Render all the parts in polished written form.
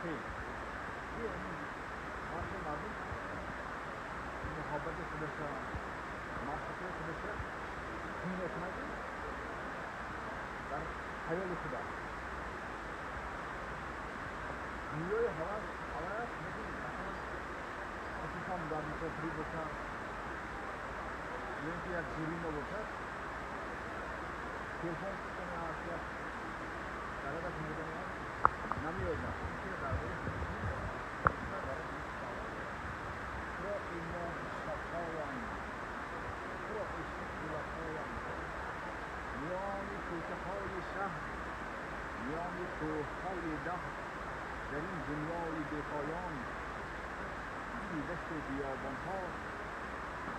Се баъзе мардум муҳаббати худаша, маъшуқаи худаша чунин мекунад, дар хаёли худа дунёи ҳавас ҳавас, лекин масалан, хусусан дар мусофирӣ бошад ё ин ки як дурӣ мо бошад, телефон кунад аст, як дарадаш мудани аст, намеёбад. Ин дар бораи туро, эй моҳи шабҳоям, туро, эй шукри вафоям, миёни кӯчаҳои шаҳр, миёни кӯҳҳои даҳр, дар ин дунёи бепоён, паси дашту биёбонҳо,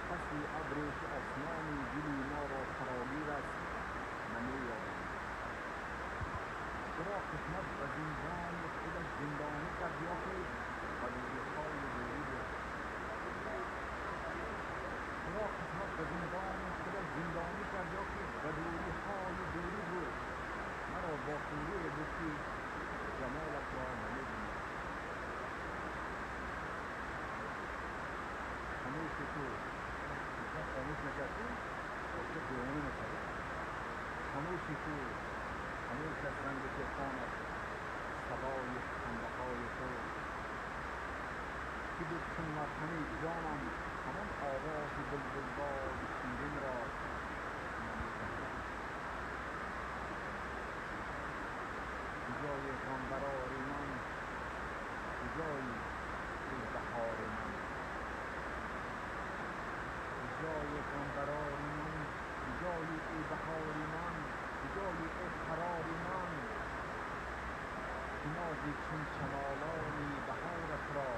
паси абре ки осмони дили моро фарогир аст, намеёбам. Туро қисмат ба зиндони худаш зиндонӣ кард ё ки ба дӯриҳои дурӣ бурд? Туро қисмат ба зиндони худаш зиндонӣ кард ё ки ба дӯриҳои дурӣ бурд? Маро бо хӯрие буд, ки ҷамолатро намебинад. Хомӯши ту, инсон хомӯш мешавад, ки воқеа девона мешавад. Хомӯши ту хомӯш аст занги телефонат, садои хандаҳои ту, ки буд чун марҳами ҷонам, ҳамон овози булбулбои ширинро намефаҳмам. Куҷои ғамбарори ман, куҷои, эй баҳори ман? Куҷои ғамбарори ман, куҷои, эй баҳори ман, куҷои, эй қарори ман, ки нози чун шамолони баҳорат ро